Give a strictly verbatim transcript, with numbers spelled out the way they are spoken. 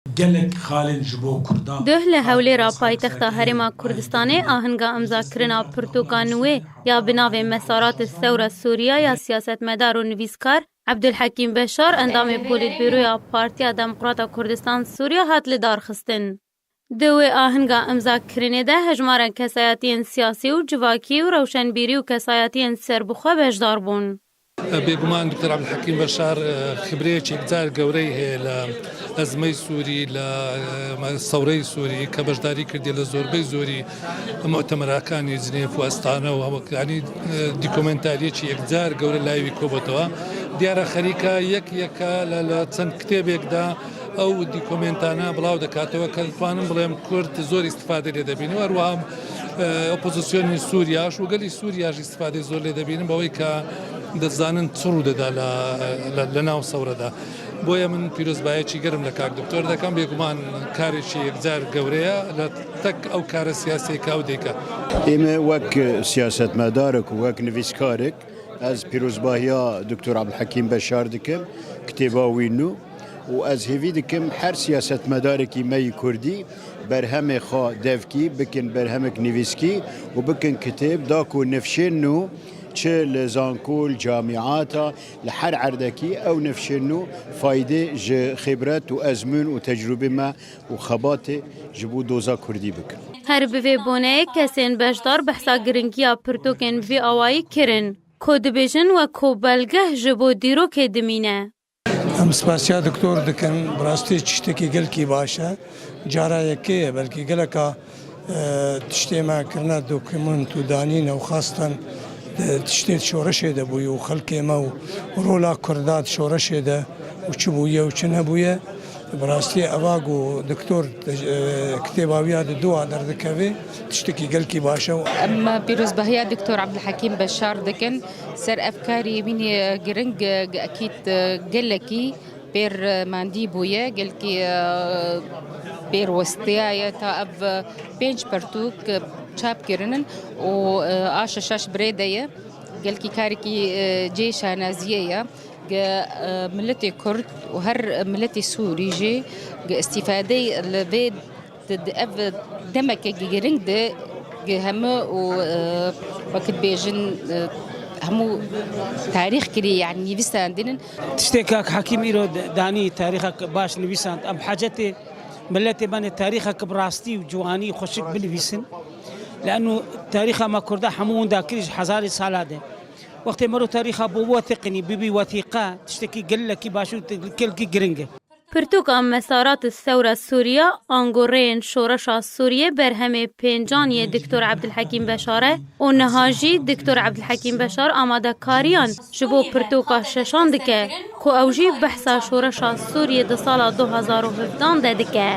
Gelek xalên ji bo Kurdan. Duh li Hewlêra paytexta Herêma Kurdistanê ahinga imzakirina pirtûka nûê ya bi navê Mesarat Sewra Sûriya ya siyasetmedar û nivîskar Ebdulhekîm Beşar, endamê Polîtbûroya Partiya Demokrata Kurdistan Sûriya, hat lidarxistin. Di wê ahinga imzakirinê de hejmarek kesayetiyên siyasî û civakî û rewşenbîrî û kesayetiyên serbixwe beşdar bûn. Bêguman Doktor Ebdulhekîm Beşar, e, xibreyek yekcar gewreyî heye li ezmey Sûrî, li, e, sewrey Sûrî, ke beşdarî kirdiye li zorbey zorî mu'temerakanî Cinêf û Estane û hemû, yanî, e, dokumentariyekî yekcar gewre layê wî kobetwa. Diyar e xerîka yek yeka li, li çend kitêbek de ew dokumentane bilaw dikatewê, ke dixwanim bڵێم Kurd zor îstîfade lê debîne. Û her wiha, e, opozisyonê Sûriya û gelî Sûriya jî îstîfade zor lê debînin, bawê ke dizanin çi rû dida li, li, li nav sewre de. Boye min pîrozbayekî germ li kak doktor dekem. Bêguman karekî yekcar gewre ye, li tek ew kare siyasî ke ew dike. Ême wek siyasetmedarek û wek nivîskarek, ez pîrozbahiya Doktor Ebdulhekîm Beşar dikim, kitêba wî nû, û ez hêvî dikim her siyasetmedarekî me yî Kurdî berhemê xwe devkî bikin berhemek nivîskî û bikin kitêb, da ku nifşên nû çi li zanko, li camîata, li her erdekî ew nifşên nû faydê ji xibret û ezmûn û tecrûbê me û xebatê ji bo doza Kurdî bikin. Her bi vê boneyê kesên beşdar behsa giringiya pirtûkên vî awayî kirin, ku dibêjin wek ku belgeh ji bo dîrokê dimîne. Em spasiya doktor dikin, bi rastî tiştekî gelkî baş e. Cara yekê ye, belkî geleka, e, tiştê me kirine dokument û danîne û xastan, e, tiştê di şoreşê de bûye û xelkê me û rola Kurda di şoreşê de û çi bûye û çi nebûye. Bi rastî eva ku doktor, e, kitêba wî ya di dua derdikeve, tiştekî gelkî baş e. Em pîrozbahiya Doktor Ebdulhekîm Beşar dikin. Ser ev karî wînî giring, e, ekîd, e, gelekî pêr, e, mandî bûye, gelkî, e, pêr westiyaye ta ev, e, pênc pertûk, e, çap kirinin û, e, a şeşa ji birê de ye. Gelkî karekî, e, cê şanaziyê ye. Ge, e, miletê Kurd û her miletê Sûrî jî ge îstîfadeyê li vê Di, di, ev demeke giring de, gi hemû û, e, wekî dibêjin, e, hemû tarîx kirî, yanî nivîsandin in. Tiştê kak Hekîm îro d-, danî tarîxek baş nivîsand. Em hacetê miletê me ne tarîxek bi rastî û ciwanî xweşik binivîsin. Li eno tarîxa me Kurda hemû winda kirî ji hezarê sala de. Wextê mero tarîxa bo wetiqinî, bibî wetîqe, tiştekî gelekî baş û gelekî giring e. Pirtûka Mesarat Sewra Sûriya, ango rêyên şoreşa Sûriyê berhemê pêncan yê Diktor Ebdulhekîm Beşar e û niha jî Diktor Ebdulhekîm Beşar amadekariyan ji bo pirtûka şeşan dike, ku ew jî behsa şoreşa Sûriyê di sala du hazar û hevdehan de dike.